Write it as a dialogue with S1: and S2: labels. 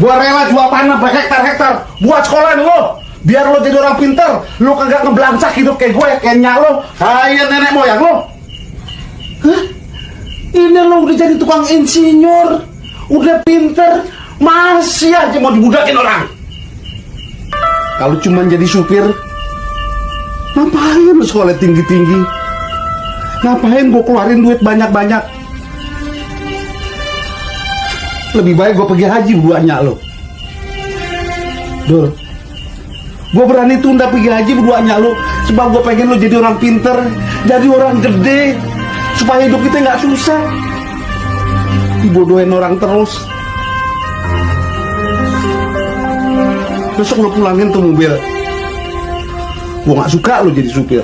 S1: Gua rela jual tanah berhektar-hektar buat sekolah lo. Biar lo jadi orang pinter. Lo kagak ngebelangsak hidup kayak gue, kayak nyak lo, kayak nenek moyang lo. Hah? Ini lo udah jadi tukang insinyur, udah pinter, masih aja mau dibudakin orang. Kalau cuma jadi supir, ngapain lo sekolah tinggi-tinggi? Ngapain gue keluarin duit banyak-banyak? Lebih baik gue pergi haji berduanya lo. Dul, gue berani tunda pergi haji berduanya lo sebab gue pengen lo jadi orang pinter, jadi orang gede, supaya hidup kita nggak susah. Dibodohin orang terus. Besok lo pulangin tuh mobil. Gue nggak suka lo jadi supir.